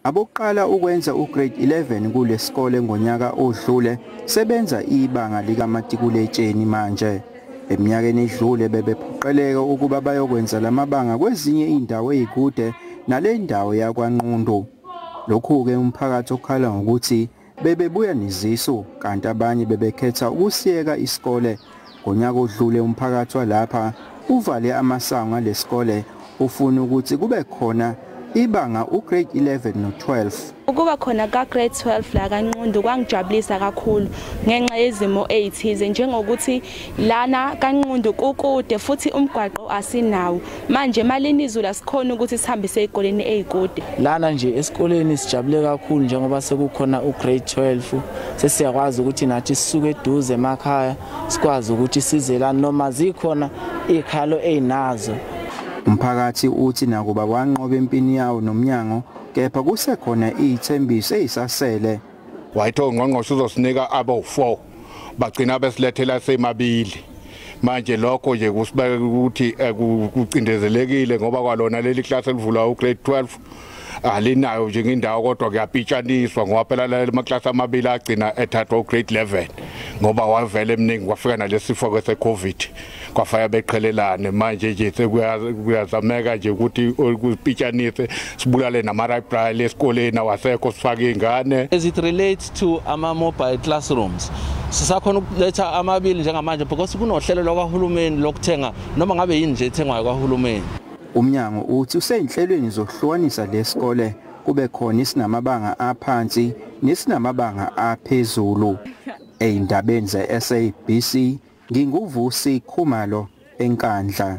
Abokuqala ukwenza ugrade 11 kulesikole ngonyaka odlule sebenza ibanga likamatikuletsheni manje. Eminyakeni edlule bebephoqeleka ukuba bayokwenza lamabanga kwezinye indawo ezikude nale ndawo yakwaNqundu. Lokhu-ke umphakathi okhala ngokuthi bebebuya nezisu kanti abanye bebekhetha ukusiyeka isikole. Ngonyaka odlule umphakathi walapha uvale amasango alesikole ufuna ukuthi kube khona ibanga ugrade 11 no-12. Ukuba khona ka-grade 12 la kaNqundu kwangijabulisa kakhulu ngenxa yezimo ezithize, njengokuthi lana kaNqundu kukude futhi umgwaqo asinawo. Manje malini izulu asikhona ukuthi sihambise ezikoleni ezikude. Lana nje esikoleni sijabule kakhulu njengoba sekukhona ugrade 12, sesiyakwazi ukuthi nathi sisuke eduze emakhaya sikwazi ukuthi size la noma zikhona izikhalo ezinazo. Umphakathi uthi nakuba wanqoba empini yawo nomnyango, kepha kusekhona izithembiso ezisasele. Wayethi ongqongqoshe uzosinika abo-4, bagcina besilethela semabili. Manje lokho nje kusibeka ukuthi kucindezelekile ngoba kwalona leli class elivulwa ugrade 12 alinayo nje indawo, kodwa kuyapitshaniswa ngoba phela la maklasi amabili agcina ethathwa ugrade 11 ngoba wavele eminingi, kwafika nalesifo se-COVID kwafaya beqhelelane. Manje nje sekuyazameka nje ukuthi kupitshanise sibulale nama-library esikoleni awasekho sifake ingane. As it relates to ama-mobile classrooms, sisakhona ukuletha amabili njengamanje because kunohlelo lwakahulumeni lokuthenga noma ngabe yini nje ethengwayo kwahulumeni. Umnyango uthi useyinhlelweni zokuhlukanisa lesikole kube khona isinamabanga aphansi nesinamabanga aphezulu. Eyindabeni ze-SABC nginguVusi Khumalo eNkandla.